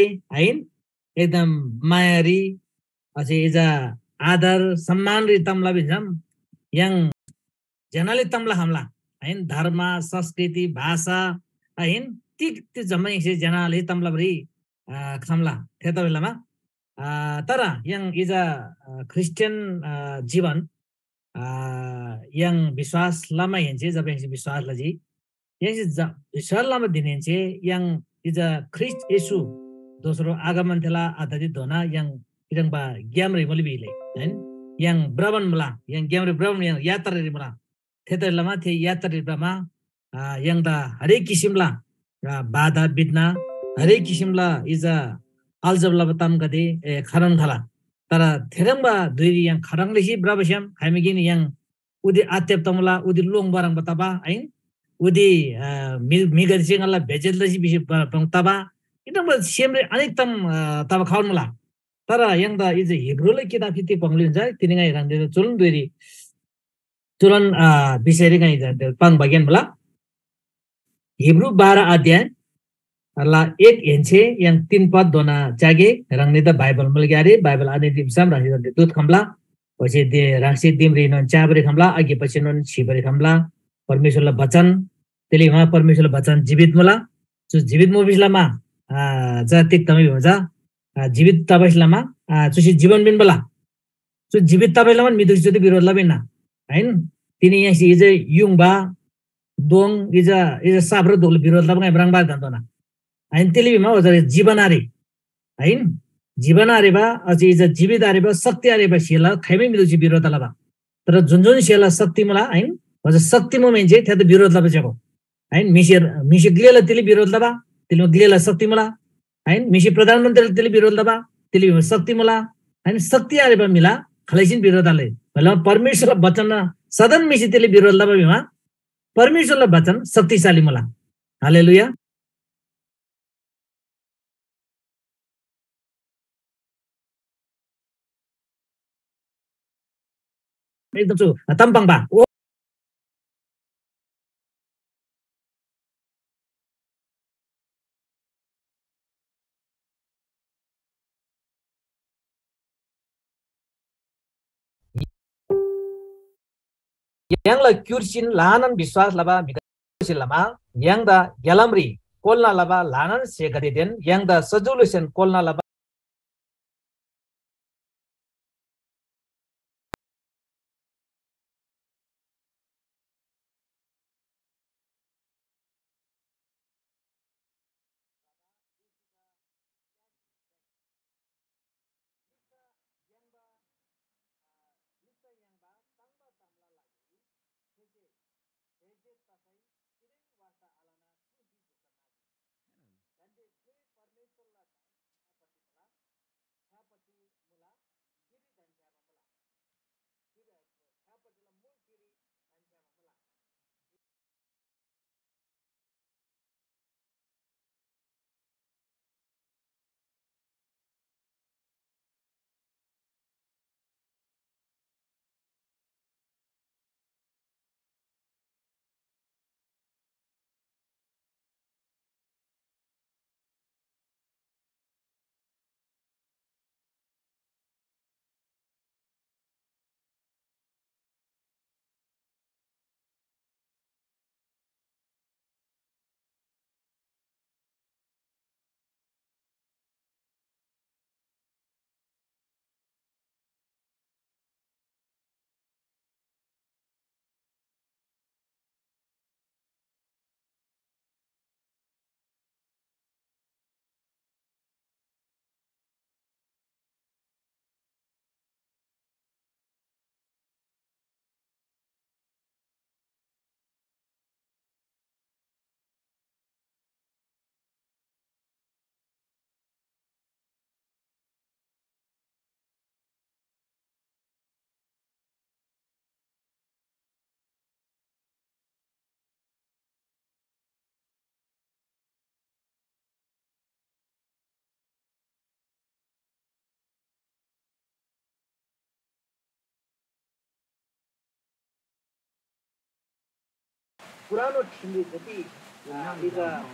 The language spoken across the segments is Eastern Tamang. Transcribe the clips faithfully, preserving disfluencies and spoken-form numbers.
आहिन, एकदम मायारी, अझै इजा आदर सम्मानरी तम लबा भिसम य्‍हाङ ज्‍यनाले तम लखम्‍ला, आहिन, धर्म, संस्कृति, भाषा, आहिन, तिग त्यो जम्‍मा य्‍हाङसे ज्‍यनाले तम लबारी आ, खम्‍ला। थेतबासेलमा आ, तर य्‍हाङ इजा आ, ख्रिस्टियन आ, जीवन आ, य्‍हाङ विश्‍वास लमाहेन्‍से जब य्‍हाङसे विश्‍वास लजी, य्‍हाङसे ज- विश्‍वास लमा धिनहेन्‍से य्‍हाङ इजा ख्रीष्‍ट येशू दोस्रो आगमन थेला आतदीधोना य्‍हाङ इह्रङ्बा ग्‍यामरी मुली भिले, हैन? य्‍हाङ भ्रमण मुला, य्‍हाङ ग्‍यामरी भ्रमण, य्‍हाङ यात्रारी मुला। थेतैलमा थे यात्रारी भ्रमा आ, य्‍हाङदा हरेक किसिमला आ, बाधा बिघ्न, हरेक किसिमला इजा अल्झब लबा तामगदे ए, खनन खला। तर थेह्रङ्बा धुइरी य्‍हाङ खह्रङ् लसी भ्रबस्‍याम खाइमागेन य्‍हाङ उदि आत्‍यब तमुला, उदि लोङ्‌बा ह्रङ्‌बा तबा, आइन? उदि आ, म्‍हि म्‍हिगदेसे ङाला बेइज्‍जत लसी भिसी ब- बङ तबा। इदङ्बा सेमरी अनेक ताम आ, तबा खबान मुला। तर य्‍हाङदा इजा हिब्रूला किताब फिती पङ्‌ली हुन्छ, तिनी ङाइ ह्राङदेन चुलन धुइरी चुलन आ, विषयरी ङाइ पाङ्बा गेन मुला। हिब्रू बाह्र अध्याय ला एक हेन्‍से य्‍हाङ तीन पद धोना च्‍यागे ह्राङनीदा बाइबल मुलग्‍यारे बाइबल आनिदी भिसम ह्राङनीदा दूत खम्‍ला। ओसे दे ह्राङसे दिमरीनोन च्‍याबारी खम्‍ला, आगेपछिनोन सिबारी खम्‍ला। परमेश्‍वरला बचन, तेली मा परमेश्‍वरला बचन जीवित मुला। चु जीवित मुबिस लमा आ, जा तिग तमी भिमा जा आ, जीवित तबाइस लमा आ, चुसे जीवन पिन्‍बा ला। चु जीवित तबाइस लमान म्‍हिदुसी चुदे विरोध लबा हिन्‍ना। आइन? तिनी य्‍हाङसे इजे युङबा, दोङ, इजा इजा साप्रो दोगले विरोध लबा ङाइ म्राङ्बा गन्‍तोना। आइन? तेली भिमा ओजा जीवन आरे। आइन? जीवन आरेबा, अझ इजा जीवित आरेबा, शक्ति आरेबा सेला खाइमै म्‍हिदुसी विरोध लबा। तर जुन जुन सेला शक्ति मुला, आइन? ओजा शक्ति मुमेन्‍से थेदा विरोध लबा च्‍यागो। आइन? म्‍हिसे म्‍हिसे ग्‍लेला तिली विरोध लबा, तिलीमा ग्‍लेला शक्ति मुला। आइन? म्‍हिसे प्रधानमन्त्रीला तिली विरोध लबा, तिली शक्ति मुला। आइन? शक्ति आरेबा म्‍हिला खालैसिन विरोध आले। मतलब परमेश्‍वरला वचन सदन म्‍हिसे तिली विरोध लबा भिमा परमेश्‍वरला वचन शक्तिशाली मुला। हालेलुया। एकदम छु तम पाङ्बा। ओ य्‍हाङला क्‍युर्सीन ल्‍हानान विश्‍वास लबा म्‍हिगदेसे लमा य्‍हाङदा ग्‍यालामरी कोल्‍ना लबा ल्‍हानान स्‍हेगदेदेन य्‍हाङदा सजिलोसेन कोल्‍ना लबा पुरानो ठिमरी जति, आ, इजा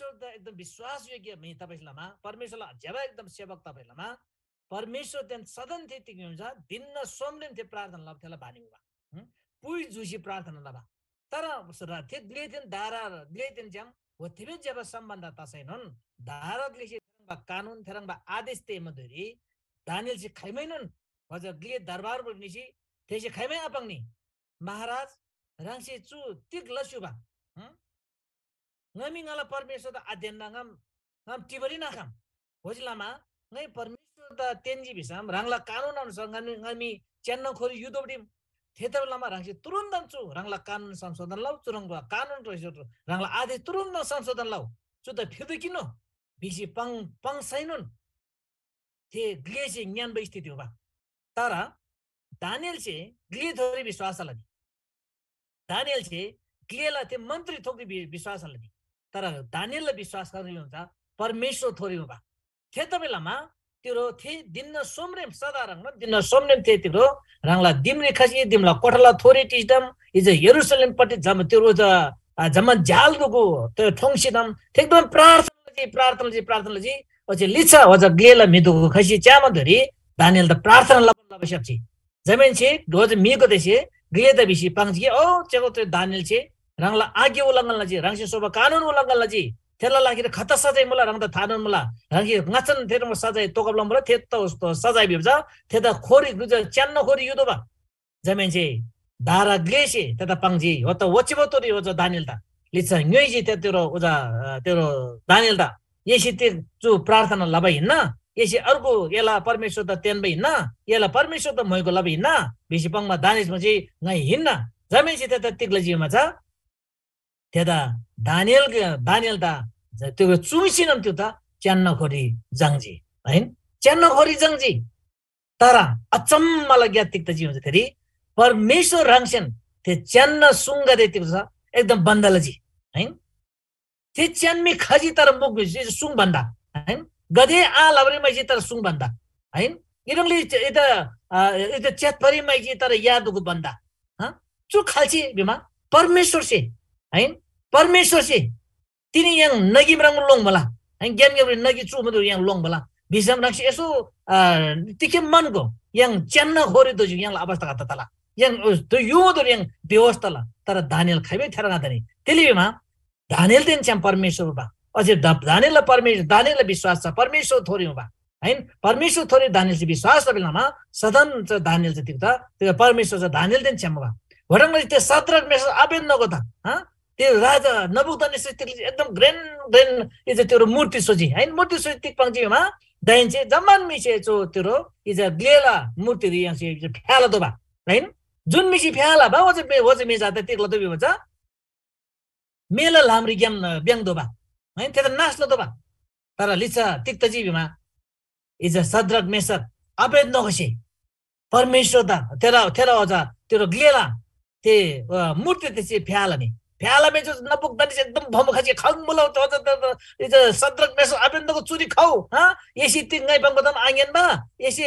परमेश्‍वरदा एकदम विश्‍वासयोग्य म्‍हि तबासे लमा, परमेश्‍वरला ज्‍यबा एकदम सेवक तबासे लमा, परमेश्‍वरदेन सदन थे तिग हुन्छ, दिन्न सोमरेम थे प्रार्थना लबा थेला बानी मुबा। हँ? पुइ जुसी प्रार्थना लबा। तर स-, र-, थे ग्‍लेदेन दारा ग्‍लेदेन च्‍याम होत्‍तेबे ज्‍यबा सम्‍बन्‍ध तसैनोन, दारा ग्‍लेसे थेह्रङ्बा कानुन, थेह्रङ्बा आदेश तेःमा धुइरी दानिएलसे खाइमैनोन, अझ ग्‍ले दरबारबुरी निसी थेसे खाइमै आपाङ्नी। महाराज, ह्राङसे चु तिग लस्‍युबा? हँ? ङामी ङाला परमेश्‍वरदा आतेन्‍ना ङाम, ङाम टिबारी नाखम। ओजिलमा ङाइ परमेश्‍वरदा तेन्‍जी भिसम ह्राङला कानुन अनुसार ङामी, ङामी च्‍यान्‍ना खोरी युतोःबा दिम। थेतबासेलमा ह्राङसे तुरुन्‍तन चु ह्राङला कानुन संशोधन लउ, चुह्रङ्बा कानुन ह्राङसे ह्राङला आदेश तुरुन्‍तन संशोधन लउ। चुदा फिर्तु किन्‍नु भिसी पाङ, पाङसैनोन थे ग्‍लेसे ङ्‌यान्‍बा स्थिति होबा। तर दानिएलसे ग्‍लेथोरी विश्‍वास लनी। दानिएलसे ग्‍लेला थे मन्त्री थोरी वि-, विश्‍वास लनी। तर दानिएलला विश्‍वास गर्‍बा हुन्छ परमेश्‍वर थोरी मुबा। थेतबासेलमा तिरो थे दिन्न सोमरेम सदा ह्रङ्‌बान दिन्न सोमरेम थे तिरो ह्राङला दिमरी खसी दिमला कोठाला थोरी टिस्‍टम इजे यरूशलेमपट्टि जम-, तिरो ज-, आ, जम्‍मान झ्‍याल दुगु त्यो ठोङ्सीदम थे एकदम प्रार्थना लजी, प्रार्थना लजी, प्रार्थना लजी। ओच्‍छे लिच्‍छा ओजा ग्‍लेला म्‍हि दुगु खसी च्‍यामा धुइरी दानिएलदा प्रार्थना लबान लबा स्‍याप्‍जी। जमाहेन्‍से ओजा म्‍हिगदेसे ग्‍लेदा भिसी पाङ्जी कि, "ओ, च्‍यागो, त्यो दानिएलसे ह्राङला आज्ञा उल्‍लङ्घन लजी, ह्राङसे स्‍होबा कानुन उल्‍लङ्घन लजी। थेला लागिरी खता सजाय मुला, ह्राङदा थानोन मुला। ह्राङसे ङाच्‍छान थेह्रङ्बा सजाय तोगब लमुला, थे त, त सजाय भिबा चा थेदा खोरी, ग्‍लुजा च्‍यान्‍ना खोरी युतोःबा।" जमाहेन्‍से दारा ग्‍लेसे थेदा पाङ्जी, ओत्‍ता ओच्‍छिबा तोरी ओजा दानिएलदा लिच्‍छा ङ्‌योइजी, ते तेरो ओजा, अ, तेरो दानिएलदा, "एसे तिग चु प्रार्थना लबा हिन्‍ना? एसे अर्गु एला परमेश्‍वरदा तेन्‍बा हिन्‍ना? एला परमेश्‍वरदा म्‍होइगो लबा हिन्‍ना?" भिसी पाङ्‌मा दानिएल म्‍हजी, "ङाइ हिन्‍ना।" जमाहेन्‍से थेदा तिग लजी भिमा चा थेदा दानिएल, दानिएलदा त्यो चुङ्सीनम त्यो त च्‍यान्‍ना खोरी झाङ्‌जी, हैन? च्‍यान्‍ना खोरी झाङ्‌जी। तर अचम्‍मला ग्‍या तिग तजी हुन्छ थेरी, परमेश्‍वर ह्राङसेन थे च्‍यान्‍ना सुङगदे तिग छ एकदम बन्‍द लजी, हैन? थे च्‍यान्‍मी खजी तर मुख सुङ बन्‍दा, हैन? गदे आ लबरी मैजी तर सुङ बन्‍दा, हैन? इरङली इता, अ, इता च्‍यातपरी मैजी तर या दुगु बन्‍दा, हँ? चु खाल्‍से भिमा परमेश्‍वरसे, हैन? परमेश्‍वरसे तिनी य्‍हाङ नगी म्राङ्बा लोङ्‌बाला, य्‍हाङ ग्‍याम ग्‍यामरी नगी चु मधुर य्‍हाङ लोङ्‌बाला। भिसम ह्राङसे यसो, आ, तिखे मनको य्‍हाङ च्‍यान्‍ना खोरी दोजी य्‍हाङला अवस्था कता तला। य्‍हाङ, अ, तो यो मधुर य्‍हाङ बेहोस तला। तर दानिएल खाइबै थेह्रङ्बा तनी। तेली भिमा दानिएलदेन छ्‌याम परमेश्‍वर मुबा। अझै दा-, दानिएलला परमेश्‍वर, दानिएलला विश्‍वास छ, परमेश्‍वर थोरी मुबा। हैन? परमेश्‍वर थोरी दानिएलसे विश्‍वास लबा लमा सदन च दानिएल च तिग्‍दा, तिग्‍दा परमेश्‍वर च दानिएलदेन छ्‌याम मुबा। वरङले ते सद्रक, मेशक, अबेदनगो त, हँ? ते राजा नबुकदनेसर तिग्‍दा एकदम घ्रेन, घ्रेन इजा तेरो मूर्ति सोजी, हैन? मूर्ति सोजी तिग पाङ्जी भिमा, दाहेन्‍से जम्‍मान म्‍हिसे चो तेरो इजा ग्‍लेला मूर्तिरी य्‍हाङसे इजा फ्‍याला दोबा, हैन? जुन म्‍हिसे फ्‍याला बा, ओजे मे-, ओजे म्‍हि जाते तिग लदो भिमा चा, मेला ल्‍हामरी ग्‍याम, अ, भ्‍याङ्‍तोःबा, है, थेदा नाश लतोःबा। तर लिच्‍छा तिग तजी भिमा, इजा सद्रक, मेशक, अबेदनगोसे परमेश्‍वरदा, थेला, थेला ओजा, तेरो ग्‍लेला, ते, अ, मूर्ति तेसे फ्‍याला नि। फ्‍याला मे जो नबुकदनेसर एकदम भम खसी खङ्मुला, ओजा, त, त, इजा सद्रक, मेशक, अबेदनगो चुरी खउ, हा? एसे तिग ङाइ पाङ्बा ताम आङ्‌यान्‍बा? एसे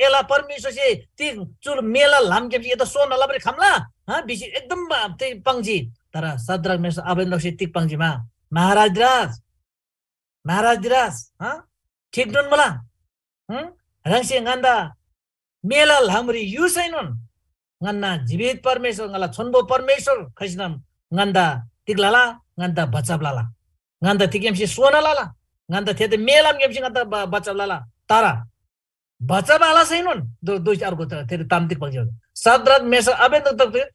एला परमेश्‍वरसे तिग चुर मेला ल्‍हामग्‍यामसे एदा सोना लबारी खम्‍ला? हा? भिसी एकदम, अ, ते पाङ्जी। तर सद्रक, मेशक, अबेदनगोसे तिग पाङ्जी मा? महाराजधिराज, महाराजधिराज, हँ? ठिक डोन्‍मुला? हँ? ह्राङसे ङन्‍दा मेला ल्‍हामरी युसैनोन ङन्‍ना जीवित परमेश्‍वर, ङाला छोन्‍बो परमेश्‍वर खसीनोन ङन्‍दा तिग लला? ङन्‍दा बचब लला। ङन्‍दा तिग्‍यामसे सोना लला? ङन्‍दा थेदा मेलामग्‍यामसे ङन्‍दा ब-, बचब लला। तर बचब आलसैनोन दो-, दोष अर्को त-, थेरी ताम तिग पाङ्जी। सद्रक, मेशक, अबेदनगो त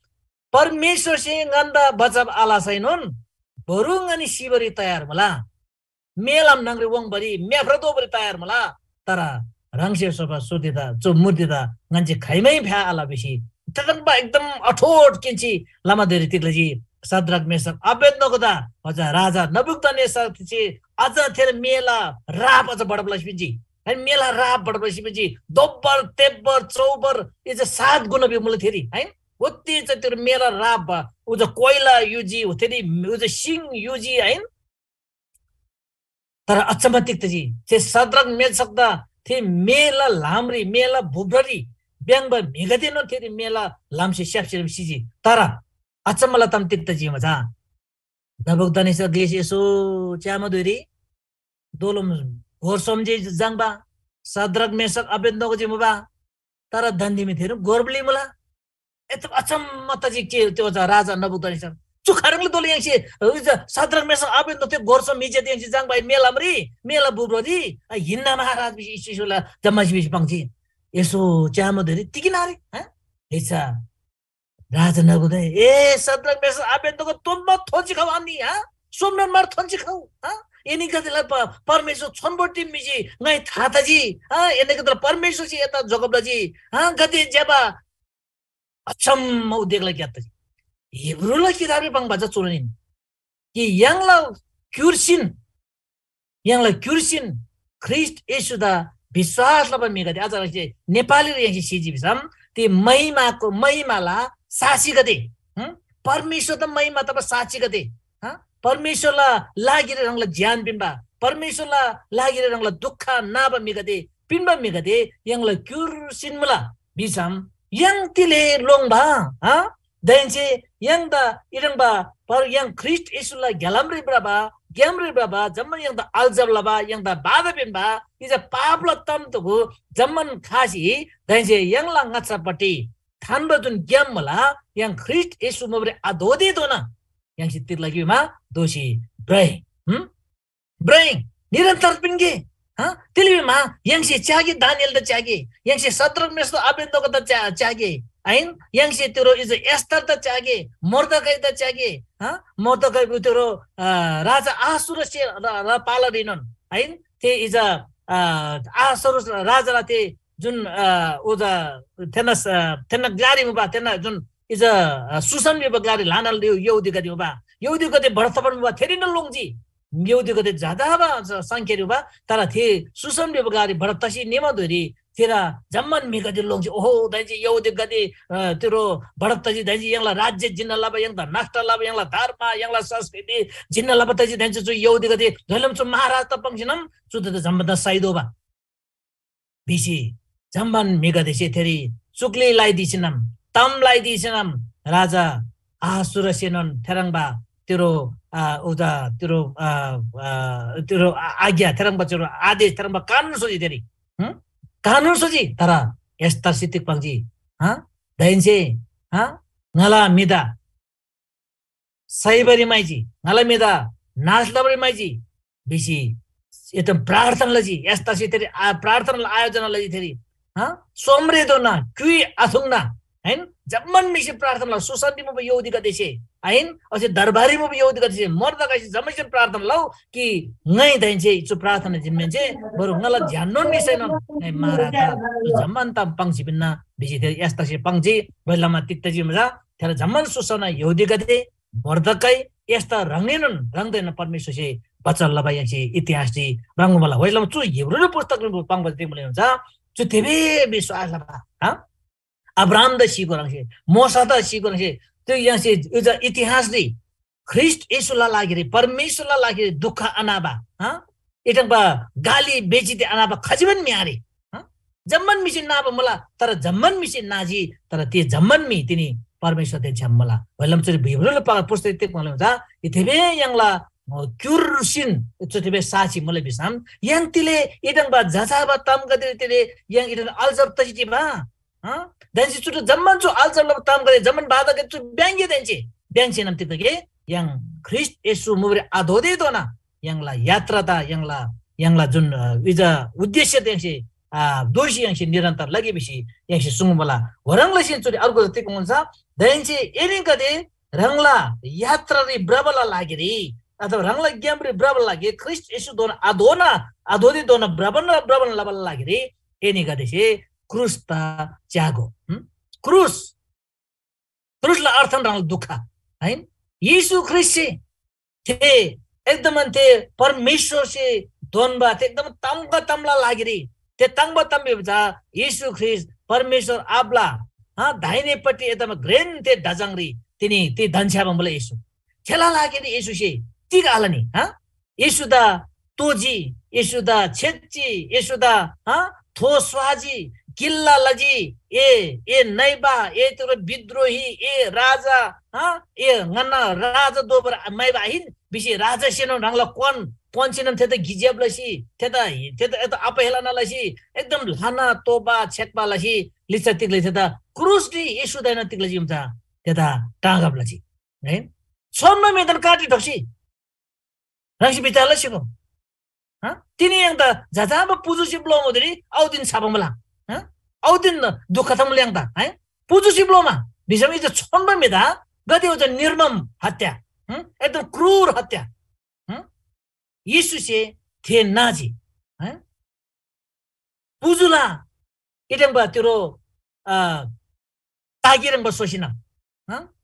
परमेश्‍वरसे ङन्‍दा बचब आलसैनोन बरु ङनी सिबारी तयार मुला। मेलाम न्‍हङरी वाङ्बारी म्‍याफ्रा दोबारी तयार मुला। तर ह्राङसे स्‍होबा सुर्तिदा, चु मूर्तिदा ङन्‍से खाइमै फ्‍या आल भिसी थेह्रङ्बा एकदम अठोट किन्‍सी लमा धुइरी तिग लजी। सद्रक, मेशक, अबेदनगोदा ओजा राजा नबुकदनेसरसे अझ थेर मेला राप अझ बढब लसी पिन्‍जी। है, मेला राप बढब लसी पिन्‍जी। दोब्बर, तेब्बर, चौबर, इजा सात गुणा भिमुला थेरी, है। ओत्ती चा तेरो मेला राप बा, उजा कोइला युजी, थेरी उजा सिङ युजी, है। तर अचम्म तिग तजी, थे सद्रक, मेशकदा थे मेला ल्‍हामरी, मेला बुब्रारी भ्‍याङ्बा म्‍हिगदेनोन थेरी मेला ल्‍हामसे स्‍याप्‍सी सिजी। तर अचम्मला ताम तिग तजी भिमा चा, नबुकदनेसर ग्‍लेसे यसो च्‍यामा धुइरी दोलम गोर सोम जे जाङबा सद्रक मेसक अबेदनगो जे मुबा, तर दान्‍दे मी थेह्रङ् गोर ब्‍लि मुला। एकदम अचम्म तजी के त्यो चा राजा नबुकदनेसर। चु खाह्रङ्ले दोल य्‍हाङसे, अ, सद्रक मेसक अबेदनगो त्यो गोर सोम म्‍हि जे य्‍हाङसे जाङबा मेलामरी, मेला बुब्रोरी, अ, हिन्‍ना महाराज भिसी इस्‍युला जम्‍मा भिसी पाङ्जी। यसो च्‍यामा धुइरी तिगिन आरे, हँ? हेसा राजा नबुकदनेसर, ए सद्रक मेसक अबेदनगो, तोन्‍बा थोन्‍सी खउ आम्‍नी, हा? सोमनन मार थोन्‍सी खउ, हा? एनीगदेला प-, परमेश्‍वर छोन्‍बो टिम म्‍हिजी ङाइ था तजी, हा? एनीगदेला परमेश्‍वरसे एता जोगब लजी, हा? गदे ज्‍यबा अचम्म उदेकला ग्‍यात तजी। हिब्रूला किताबरी पाङ्बा चा चुनोन हिन कि य्‍हाङला क्‍युर्सीन य्‍हाङला क्‍युर्सीन ख्रीष्‍ट येशूदा विश्‍वास लबा म्‍हिगदे, अझ ह्राङसे नेपालीरी य्‍हाङसे सिजी भिसम, ती महिमाको, महिमाला साक्षीगदे, हुँ? परमेश्‍वरदा महिमा तबा साक्षीगदे, हँ? परमेश्‍वरला लागिरी ह्राङला ज्‍यान पिन्‍बा, परमेश्‍वरला लागिरी ह्राङला दुःख नाबा म्‍हिगदे, पिन्‍बा म्‍हिगदे य्‍हाङला क्‍युर्सीन मुला भिसम, य्‍हाङ तिले लोङ्‌बा, हँ? दाहेन्‍से य्‍हाङदा इह्रङ्बा, पर य्‍हाङ ख्रीष्‍ट येशूला ग्‍यालामरी भ्रबा, ग्‍यामरी भ्रबा, जम्‍मान य्‍हाङदा अल्‍झब लबा, य्‍हाङदा बाधा पिन्‍बा, इजा पापला ताम तोगो जम्‍मान ख्‍लासी, दाहेन्‍से य्‍हाङला ङाच्‍छापट्टि थान्‍बा जुन ग्‍याम मुला, य्‍हाङ ख्रीष्‍ट येशू मुबारी आधोतेधोना य्‍हाङसे तिग लगी भिमा दोःसी भ्रइ। हुँ? भ्रइ, निरन्तर पिन्‍गे। हँ? तिले भिमा य्‍हाङसे च्‍यागे दानिएलदा च्‍यागे, य्‍हाङसे सद्रक मेसक अबेदनगोदा च्‍या-, च्‍यागे, आहिन? य्‍हाङसे तिरो इजा एस्‍तरदा च्‍यागे, मोर्दकैदा च्‍यागे, हँ? मोर्दकै तिरो, अ, राजा अहसुरससे र, र पालारीनोन, आहिन? थे इजा, अ, अहसुरस राजाला थे जुन, अ, उजा थेन्‍ना, अ, थेन्‍ना ग्‍लारी मुबा, थेन्‍ना जुन इजा, अ, सुसन भिबा ग्‍लारी ल्‍हानान यहू-, यहूदीगदे मुबा। यहूदीगदे भडा तबान मुबा, थेरीन लोङ्जी। यहूदीगदे ज्‍यदा बा स-, संख्यारी मुबा, तर थे सुसन भिबा ग्‍लारी भडा तसी निमा धुइरी थेरा जम्‍मान म्‍हिगदे लोङ्जी। ओहो, दाइँसे यहूदीगदे, अ, तिरो भडा तसी दाइँसे य्‍हाङला राज्य जिन्‍ना लबा, य्‍हाङदा नष्‍ट लबा, य्‍हाङला धर्म, य्‍हाङला संस्कृति जिन्‍ना लबा तसी दाइँसे चु यहूदीगदे धोइलम चु महाराज त पाङ्सिनम चु त जम्‍मा त साइदो बा। भिसी जम्‍मान म्‍हिगदेसे थेरी चुक्‍ली लाइदिसिनम, ताम लाइदिसिनम, राजा अहसुरसेनोन थेह्रङ्बा तिरो, आ, उदा तिरो, आ, आ, तिरो आ-, आज्ञा थेह्रङ्बा तिरो आदेश थेह्रङ्बा कानुन स्‍होजी थेरी। हुँ? कानुन स्‍होजी, तर एस्‍तरसे तिग पाङ्जी? हँ? दाहेन्‍से, हँ? ङाला म्‍हिदा साइबारी म्‍हाइजी, ङाला म्‍हिदा नाश लबारी म्‍हाइजी भिसी एकदम प्रार्थना लजी। एस्‍तरसे थेरी आ-, प्रार्थनाला आयोजना लजी थेरी। हँ? सोमरेधोना, क्‍युइ आथुङ्ना, आहिन? जम्‍मान म्‍हिसे प्रार्थना लजी। सुसनरी मुबा यहूदीगदेसे, आहिन? ओच्‍छे दरबाररी मुबा यहूदीगदेसे, मोर्दकैसे जम्‍मैसेन प्रार्थना लउ कि ङाइ दाहेन्‍से चु प्रार्थना जिन्‍माहेन्‍से बरु ङाला ज्‍याननोन निसैनोन ङाइ महाराजा चु जम्‍मान ताम पाङ्सी पिन्‍ना भिसी थेरी एस्‍तरसे पाङ्जी। भोलमा तिग तजी मुला? थेला जम्‍मान सुसना यहूदीगदे, मोर्दकै, एस्‍तर ह्राङनीनोन ह्राङदेन परमेश्‍वरसे बचन लबा य्‍हाङसे इतिहासरी म्राङ्बा मुला। ओइलम चु हिब्रूला पुस्तकरी पाङ्बा तिग मुला हुन्छ, चु धेरै विश्‍वास लबा, हँ? अब्राहमदा सिको ह्राङसे, मोशादा सिको ह्राङसे, त्यो य्‍हाङसे इजा इतिहासरी ख्रीष्‍ट येशूला लागिरी, परमेश्‍वरला लागिरी दुःख अनाबा, हँ? इटङबा गाली बेजिती अनाबा खजिबन म्‍हि आरे। हँ? जम्‍मान म्‍हिसे नाबा मुला, तर जम्‍मान म्‍हिसे नाजी, तर ते जम्‍मान म्‍हि तिनी परमेश्‍वरदेन छ्‌याम मुला। ओइलम चुरी हिब्रूला प-, पुस्तक तिग मुला चा, इथेबे य्‍हाङला, अ, क्‍युर्सीन चुथेबे साक्षी मुला भिसम, य्‍हाङ तिले इटङबा जजाबा तामगदे तिले य्‍हाङ इटङ अल्‍झब तजी चिबा? हँ? दाहेन्‍से चुटु जम्‍मान चु अल्‍झब लबा तामगदे जम्‍मान बाधागदे चु भ्‍याङ्‍गे दाहेन्‍से भ्‍याङ्‍सेनम तिग्‍दा गे य्‍हाङ ख्रीष्‍ट येशू मुबरी आधोदेधोना य्‍हाङला यात्रादा य्‍हाङला, य्‍हाङला जुन, अ, इजा उद्देश्य य्‍हाङसे, अ, दोःसी य्‍हाङसे निरन्तर लगे भिसी य्‍हाङसे सुङ्बा मुला। ओह्रङ् लसीन चुरी अर्को तिग हुन्छ, दाहेन्‍से एनीगदे ह्राङला यात्रारी भ्रबाला लागिरी अथवा ह्राङला ग्‍यामरी भ्रबाला लागि ख्रीष्‍ट येशूधोना आधोना, आधोदेधोना भ्रबन, भ्रबन लबाला लागिरी एनीगदेसे क्रुसदा च्‍यागो। हुँ? क्रुस, क्रुसला अर्थ ह्राङला दुःख, है? येशू ख्रीष्‍टसे थे एकदम थे परमेश्‍वरसे दोन्‍बा थे एकदम ताङ्बा तामला लागिरी, थे ताङ्बा ताम भिबा चा येशू ख्रीष्‍ट परमेश्‍वर आबाला, हँ, दाहिनेपट्टि एकदम घ्रेन थे ढाचाङरी तिनी ती धन्‍छ्‌याबा मुला येशू। थेला लागिरी येशूसे तिग आलनी, हँ? येशूदा तोजी, येशूदा छेच्‍जी, येशूदा, हँ, थो स्‍वाजी, किल्‍ला लजी, ए, ए नइबा, ए तिरो विद्रोही, ए राजा, हँ, ए ङन्‍ना राजा दोबर म्‍हाइबा आहिन भिसी राजासेनोन ह्राङला क्‍वान, क्‍वानसेनोन थेदा गिज्‍याब लसी, थेदा, थेदा एदा अपहेलना लसी, एकदम ल्‍हाना तोबा छेक्‍बा लसी, लिच्‍छा तिग लसी थेदा क्रुसरी येशूदाएनोन तिग लजी चा थेदा टाँगब लजी। है? छोन्‍बा म्‍हिदान काटी ढोक्‍सी ह्राङसे बिचार लसीगो। हँ? तिनी य्‍हाङदा जजाबा पुजुसे ब्‍लोमुदरी औदिन छाबा मुला। हँ? औदिन दुःख तमुला य्‍हाङदा, है? पुजुसे ब्‍लोमा भिसम इजा छोन्‍बा म्‍हिदा गदे ओजा निर्मम हत्या, हँ? एकदम क्रूर हत्या। हँ? येशूसे थे नाजी। हँ? पुजुला इटङबा तिरो, अ, तागिरङबा सोसिना। हँ?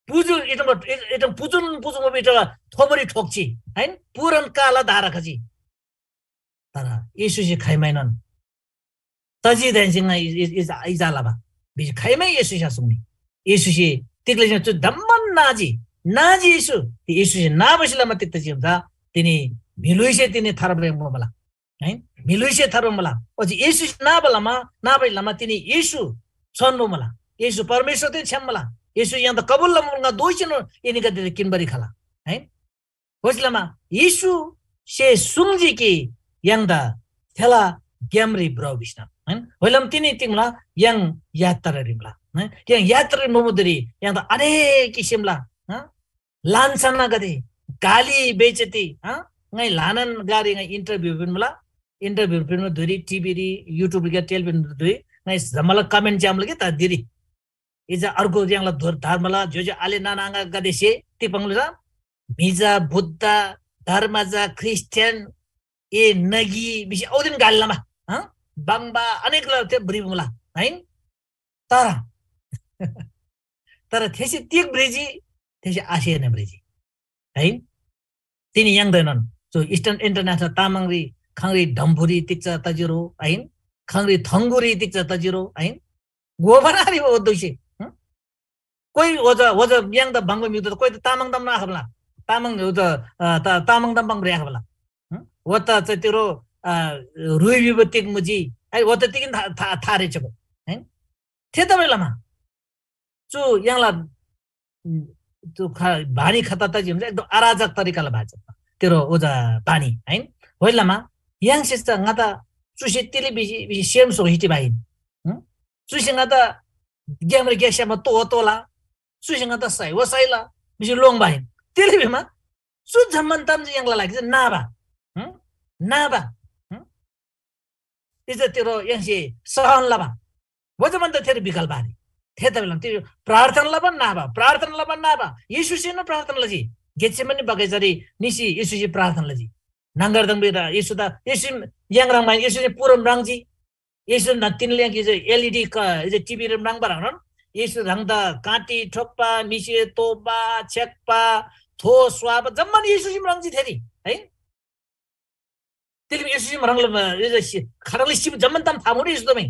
पुजु इटङबा, इटङ पुजुन पुजुङबा इटङबा थोबरी ठोक्‍ची। हैन? पुरन काला धारा खजी। तर येशूसे खाइमाइनोन तजी दाइनसे ङा इ-, इ-, इजा, इजा लबा। भिसी खाइमै येशूसे आसुङ्नी। येशूसे तिग्‍लै चु दम्‍बन नाजी। नाजी येशू। येशूसे नाबासे लमा तिग तजी भन्दा तिनी म्‍हिलुइसे तिनी थार्बा याङ्बा मुला। है? म्‍हिलुइसे थार्बा मुला। ओच्‍छे येशूसे नाबा लमा, नाबासे लमा तिनी येशू छोन्‍बो मुला। येशू परमेश्‍वरदेन छ्‌याम मुला। येशू य्‍हाङदा कबुल लमा ङा दोःसीनोन एनीगदेदा किन्‍बारी खला। है? ओच्‍छे लमा येशूसे सुङ्जी कि य्‍हाङदा थेला ग्‍यामरी भ्रउ भिसना। हैन? होइलम तिनी तिङ्ला य्‍हाङ यात्रारी मुला। हैन? य्‍हाङ यात्रारी मुबुदरी य्‍हाङदा अनेक किसिमला, हँ? लाञ्छनागदे, गाली बेइज्जती, हँ? ङाइ ल्‍हानान गारी ङाइ interview पिन्‍मुला। Interview पिन्‍बा धुइरी, टिभीरी, YouTube री, टेलिभिजन धुइ ङाइ जम्‍माला comment च्‍यामुला कि ता दिरी। इजा अर्को य्‍हाङला धोर धर्मला ज्‍योज्‍यो आले नाना आङागदेसे तिग पाङ्लु चा? म्‍हि चा बुद्ध, धर्म चा ख्रिस्टियन, ए नगी भिसी औदिन गाली लमा, हँ? बाङबा अनेक ल-, ते भ्रिबा मुला, है? तर, तर थेसे तिग भ्रिजी? थेसे आशयन भ्रिजी। है? तिनी य्‍हाङदाएनोन चु Eastern International तामाङरी खङरी ढम्फुरी तिक्चा तजिरो, है? खङरी थङ्गुरी तिक्चा तजिरो, है? गोबनारी ओद्दुसे, हँ? कोइ ओजा, ओजा य्‍हाङदा बाङबा म्‍हिगदे कोइ त तामाङ ताम आखबला। तामाङ ओजा, अ, ता-, तामाङ ताम बाङबा आखबला। हँ? ओता चाहिँ तिरो, अ, रुइ बिबा तिग मुजी। है, ओता तिगिन था-, था-, थारे चबो। है? थेतबासेलमा चु य्‍हाङला, उम्, चु ख-, बानी खता तजी हुन्छ, एकदम अराजक तरिकाला बानी छ। तेरो ओजा बानी, हैन? होइलमा य्‍हाङसे चा ङाता चुसे तिली बिजी, बिजी सेम सोहिटी बाइन। हं? चुसे ङाता ग्यामरे ग्यास्यामा तो तोला। चुसे ङाता साइवा साइला बिजी लोङ बाइन। तेले भिमा चु जम्‍मान ताम चाहिँ य्‍हाङला लागि चाहिँ नाबा। हं? नाबा। हं? इज्‍जत तिरो य्‍हाङसे सहन लबा। ओजमान त थेरी विकल्प आरे। थेतबेला त्यो प्रार्थना लबा नाबा, प्रार्थना लबा नाबा। येशूसेन प्रार्थना लजी। गेथसेमनी बगैँचारी निसी येशूसे प्रार्थना लजी। नाङ्गर दङ बिदा येशू दा, येशू याङ रङ माइन, येशूसे पुरम रङजी। येशू न तिन ल्याङ कि एलईडी क, इजे टीवी रे म्राङ्बा ह्रङ्नोन येशू ह्राङदा काँटी ठोक्‍पा, मिसे तोबा, छेक्‍पा, थो स्वाबा जम्‍मान येशूसे म्राङ्जी थेरी, है? तिलिम येशूसे म्राङ्लो, इजे सि-, खाडङले सिब जम्‍मान ताम था मुडी येशू तमे।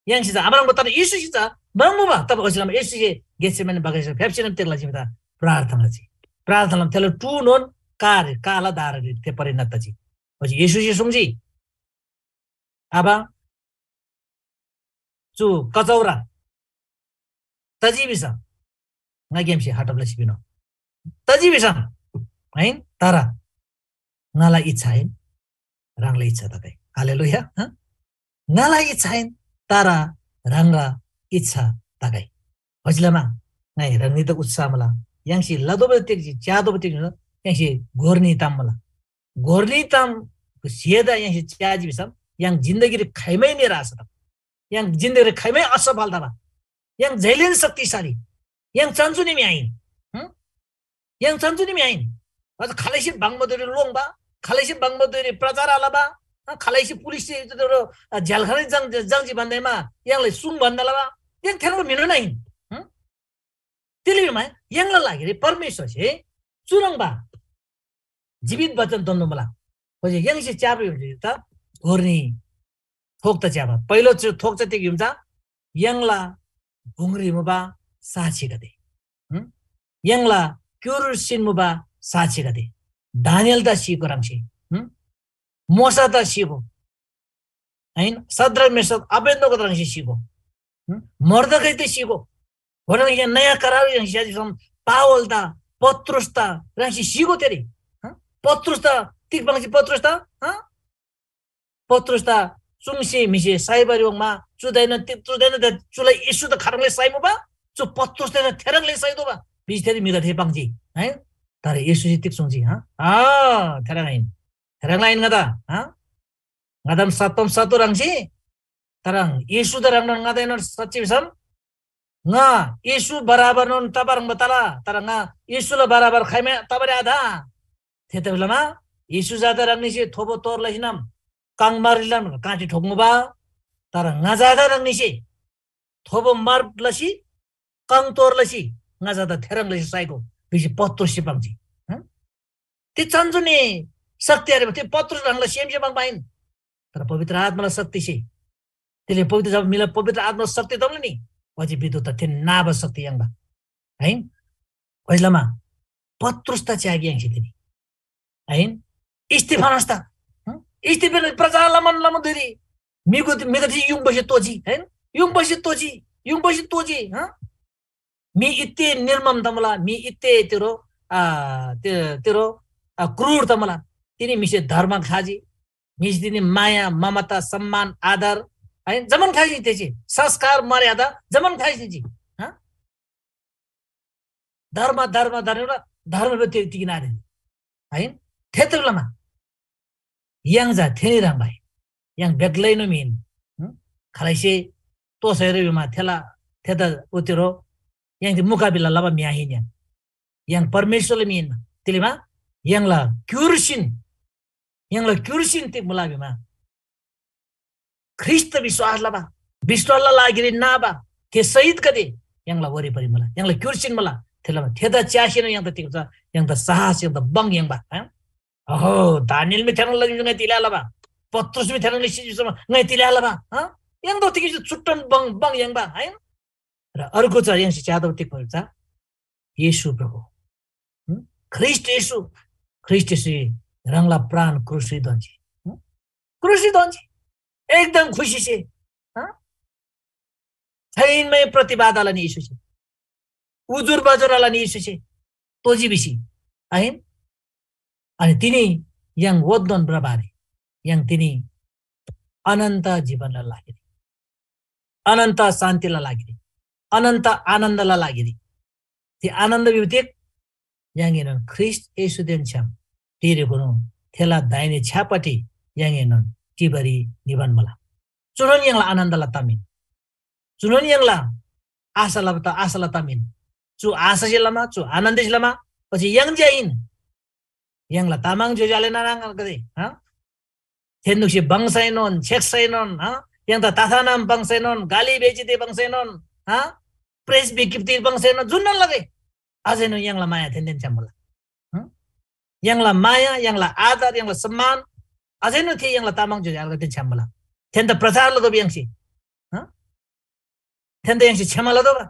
य्‍हाङसे चा आम्राङ्बा तर येशूसे चा म्राङ्बा, तब ओसिलम येशूसे गेथसेमनी बगैँचा फ्याप्‍सीनोन तेला जिम्‍दा प्रार्थना लजी। प्रार्थना लम थेला टुनोन कार, काला दाररी ते परिणत तजी। ओच्‍छे येशूसे सुङ्जी, आबा, चु कचौरा तजी भिसम ङाग्‍यामसे हटब लसी पिन्‍नो। तजी भिसम, हैन? तर ङाला इच्छा आहिन, ह्राङला इच्छा तगै। हालेलुया, हँ? ङाला इच्छा आहिन, तर ह्राङला इच्छा तगै। ओइसे लमा ङाइ ह्राङनीदा उत्साह मुला। य्‍हाङसे लतोःबा तेग्‍जी, च्‍यातोःबा तेग्‍जी, य्‍हाङसे गोर न्‍ही ताम मुला। गोर न्‍ही ताम स्‍हेदा य्‍हाङसे च्‍याजी भिसम य्‍हाङ जिन्दगीरी खाइमै निराश तम। य्‍हाङ जिन्दगीरी खाइमै असफल तबा। य्‍हाङ जैलेन शक्तिशाली। य्‍हाङ चन्‍चुनी म्‍हि आहिन। हं? य्‍हाङ चन्‍चुनी म्‍हि आहिन। अझ खालैसे बाङबा धुइरी लोङ्बा, खालैसे बाङबा धुइरी प्रचार आलबा, अ, खालैसे पुलिससे इज्‍जत रो, अ, झ्यालखानारी जङ-, जङ्जी भन्दैमा य्‍हाङलाई सुङ भन्दा लबा, य्‍हाङ थेह्रङ्बा म्‍हिनोन आहिन। हं? तिले भिमा य्‍हाङला लागिरी परमेश्‍वरसे चुह्रङ्बा जीवित वचन तोन्‍दो मुला। ओच्‍छे य्‍हाङसे च्‍याबा हिन्‍सु त गोर न्‍ही थोक त च्‍याबा। पहिलो चु थोक चा तिग हिन्‍सु चा य्‍हाङला गुङरी मुबा साक्षीगदे। हं? य्‍हाङला क्‍युर्सीन मुबा साक्षीगदे। दानिएलदा सिको ह्राङसे। हं? मोशादा सिको। हैन? सद्रक, मेशक, अबेदनगो त ह्राङसे सिगो। हं? मर्दकै त सिगो। ओह्रङ् यहाँ नयाँ करार य्‍हाङसे स्‍याजी भिसम पावल ता, पत्रुस ता ह्राङसे सिगो तेरी। हं? पत्रुस ता तिग पाङ्सी पत्रुस ता, हं? पत्रुस ता चुङ्सी म्‍हिसे साइबारी वङमा चुदाइन ति-, चुदाइन त चुला येशू त खाह्रङ्ले साइमुबा? चु पत्रुस त थेह्रङ्ले साइदोबा? भिसी थेरी म्‍हिगदे पाङ्जी, है? तर येशूसे तिग सुङ्जी, हं? आ, थेह्रङ् आहिन। थेह्रङ्ला आहिन ङदा, हं? ङादाम सत्तम सत्तु ह्राङसे, तर येशू त ह्रङ्नोन ङादाएनोन साँच्‍चि भिसम ङा येशू बराबरनोन तबा ह्रङ्‌बा तला, तर ङा येशूला बराबर खाइमै तबारी आत। थेतबासेलमा येशू जादा ह्राङनीसे थोबो तोर लसीनम काङ मार लिनम काँटी ठोक्‍मुबा, तर ङा जादा ह्राङनीसे थोबो मार लसी काङ तोर लसी ङा जादा थेह्रङ् लसी साइगो भिसी पत्रुससे पाङ्जी। हं? ती चन्‍चुनी शक्ति आरेबा थे पत्रुस ह्राङला सेमसे पाङ्बा आहिन, तर पवित्र आत्‍माला शक्तिसे। त्यसले पवित्र जब मिला पवित्र आत्‍माला शक्ति तमले नि, ओच्‍छे विद्युत थे नाबा शक्ति याङ्बा। है? ओइलामा पत्रुस त च्यागी याङ्सी तिनी। है? स्‍तिफनस त, हं? स्‍तिफनस प्रचार लमन लमन धुइरी म्‍हिगदे, म्‍हिगदे युङ बसी तोजी, है? युङ बसी तोजी, युङ बसी तोजी, हं? मी इत्ते निर्मम तमला, मी इत्ते तेरो, आ, ते-, तेरो, आ, क्रूर तमला। तिनी म्‍हिसे धर्म खाजी, म्‍हिसे तिनी माया, ममता, सम्मान, आदर, है, जमन खाइजी तेजी, संस्कार, मर्यादा, जमन खाइजी, हं? धर्म, धर्म, धर्म, धर्म बे ते तिगिना रे। है? थेतबेलामा य्‍हाङ चा थेनी ह्रङ्‌बा आहिन। य्‍हाङ बेग्लैनोन म्‍हि हिन। हं? खालैसे तोसैरे भिमा थेला, थेदा उतिरो य्‍हाङसे मुकाबिला लबा म्‍हि आहिन य्‍हाङ। य्‍हाङ परमेश्‍वरला म्‍हि हिन्‍ना। तिलेमा य्‍हाङला क्‍युर्सीन, य्‍हाङला क्‍युर्सीन तिग मुला भिमा, ख्रीष्‍ट विश्‍वास लबा, विश्‍वासला लागिरी नाबा थे शहीदगदे य्‍हाङला वरिपरि मुला, य्‍हाङला क्‍युर्सीन मुला। थेला थेदा च्‍यासीनोन य्‍हाङदा तिग छ, य्‍हाङदा साहस, य्‍हाङदा बङ याङ्बा, हँ? अहो, दानिएल मी थेह्रङ् लगी ङाइ तिले आलबा, पत्रुस मी थेह्रङ् लसी ङाइ तिले आलबा, हँ? य्‍हाङदा तिग छ छुट्टन बङ, बङ याङ्बा, है? र अर्को छ य्‍हाङसे च्‍यादो तिग छ, येशू प्रभु। हं? ख्रीष्‍ट येशू, ख्रीष्‍ट येशूसे ह्राङला प्राण क्रुसरी दोन्‍जी। हं? क्रुसरी दोन्‍जी। एकदम खुसीसे, हं? छैनमै प्रतिवाद आलनी येशूसे। उजुर बजुर आलनी येशूसे। तोजी भिसी। आहिन? अनि तिनी य्‍हाङ वोद्दोन भ्रबारी। य्‍हाङ तिनी अनन्त जीवनला लागिरी। अनन्त शान्तिला लागिरी। अनन्त आनन्दला लागिरी। थे आनन्द भिबा तिग? य्‍हाङएनोन ख्रीष्‍ट येशूदेन छ्‌याम तिरेकुनु थेला दाहिने छ्‌यापट्टि य्‍हाङएनोन टिबारी निबान मुला। चुनोन य्‍हाङला आनन्दला ताम हिन। चुनोन य्‍हाङला आशा लबा त आशाला ताम हिन। चु आशासे लमा, चु आनन्दसे लमा, पछि य्‍हाङ जे आहिन। य्‍हाङला तामाङ ज्‍योज्‍यो आले नाना आङागदे, हँ? थेन्‍दुक्‍सी बङ्सैनोन, छेक्‍सैनोन, हँ? य्‍हाङदा तथानाम बङ्सैनोन, गाली बेइज्‍जती बङ्सैनोन, हँ? प्रेस विज्ञप्ति बङ्सैनोन, जुन्‍नन लगे। अझैनोन य्‍हाङला माया थेन्‍देन छ्‌याम मुला। हँ? य्‍हाङला माया, य्‍हाङला आदर, य्‍हाङला सम्मान, अझैनोन थे य्‍हाङला तामाङ ज्‍योज्‍यो आलेगदेन छ्‌याम मुला। थेन्‍दा प्रचार लतोःबा य्‍हाङसे, हँ? थेन्‍दा य्‍हाङसे क्षमा लतोःबा।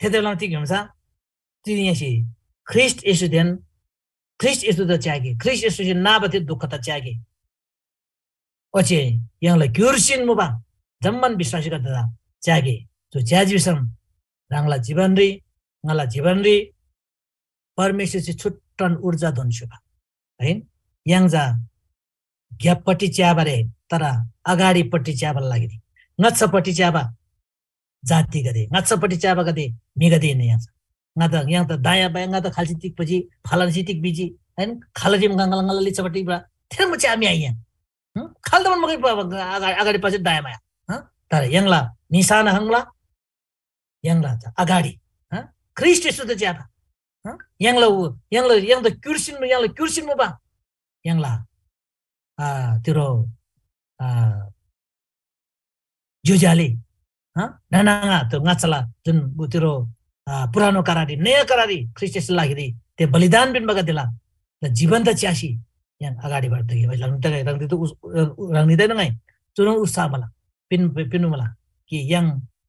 थेतबासेलमा तिग हिन्‍सम? तिनी य्‍हाङसे ख्रीष्‍ट येशूदेन ख्रीष्‍ट येशूदा च्‍यागे, ख्रीष्‍ट येशूसे नाबा थे दुःखदा च्‍यागे। ओच्‍छे य्‍हाङला क्‍युर्सीन मुबा जम्‍मान विश्‍वासीगदेदा च्‍यागे। चु च्‍याजी भिसम ह्राङला जीवनरी, ङाला जीवनरी परमेश्‍वरसे छुट्टन ऊर्जा दोन्‍स्‍युबा। है? य्‍हाङ चा ग्‍यापपट्टि च्‍याबारी आहिन, तर अगाडिपट्टि च्‍याबाला लागिरी, ङाच्‍छापट्टि च्‍याबा जातिगदे, ङाच्‍छापट्टि च्‍याबागदे म्‍हिगदे हिन्‍ना य्‍हाङ चा। ङादा, य्‍हाङदा दायाँ बायाँ ङादा खाल्‍सी तिग भिजी, फलानासे तिग भिजी, हैन? खालरीम ङाङला ङाला लिच्‍छापट्टि बा थेरम च्‍या म्‍हि आहिन। हँ? खाल्‍दा मन मगै प-, प-, अगा-, अगाडि पछि दायाँ बायाँ। हँ? तर य्‍हाङला निशाना हङला, य्‍हाङला चा अगाडि, हँ? ख्रीष्‍ट येशूदा च्‍याबा। हँ? य्‍हाङला उ, य्‍हाङला, य्‍हाङदा क्‍युर्सीन, य्‍हाङला क्‍युर्सीन मुबा। य्‍हाङला, आ, तिरो, आ, ज्‍योज्‍यो आले, हँ? नाना आङा, त्यो ङाच्‍छाला जुन उ तिरो, आ, पुरानो करारी, नयाँ करारी, ख्रीष्‍ट येशूला लागिरी ते बलिदान पिन्‍बागदेला, ल जीवन्त च्‍यासी य्‍हाङ अगाडि बढ्दगी। ह्राङनी त, ह्राङनी त उस-, ह्राङनी त ङाइ चुनोन उत्साह मला, पिन-, पिन्‍नु मला कि य्‍हाङ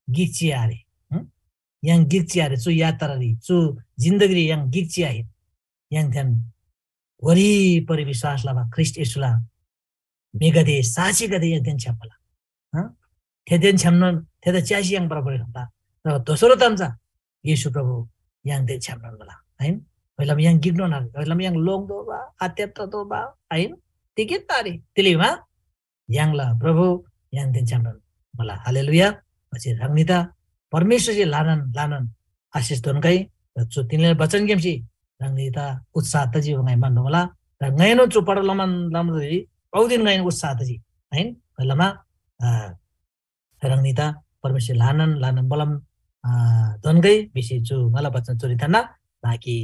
गिक चिया आरे, हँ? य्‍हाङ गिक चिया आरे, चु यात्रारी, चु जिन्दगीरी य्‍हाङ गिक चिया आहिन। य्‍हाङथेन वरिपरि विश्‍वास लबा ख्रीष्‍ट येशूला म्‍हिगदे, साक्षीगदे य्‍हाङदेन छ्‌याम मुला। हँ? थेदेन छ्‌यामनोन थेदा च्‍यासी य्‍हाङ परपरे खम्‍ला। तर दोस्रो ताम चा येशू प्रभु य्‍हाङदेन छ्‌यामनोन मुला। आइन? ओइलम य्‍हाङ गिकनोन आरे। ओइलम य्‍हाङ लोङ दोबा, आत्‍यत्र दोबा, आइन? तिगेन आरे। तिलिमा य्‍हाङला प्रभु य्‍हाङदेन छ्‌यामनोन मुला। हालेलुया। पछि ह्राङनीदा परमेश्‍वरसे ल्‍हानान ल्‍हानान आशिष दोन्‍गै। र चु तिनीले बचनग्‍यामसे ह्राङनीदा उत्साह तजी ङाइ म्‍हन्‍बा मुला। र ङाइनोन चु पढब लमान लमान औदिन ङाइनोन उत्साह तजी। आइन? लमा, अ, ह्राङनीदा परमेश्‍वर ल्‍हानान ल्‍हानान बलम, अ, दोन्‍गै भिसी चु ङाला बचन चुरी थान्‍ना। बाँकी,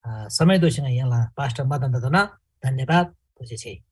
अ, समय दोःसीमा य्‍हाङला पास्टर मदन दादाना धन्यवाद। पछि छै।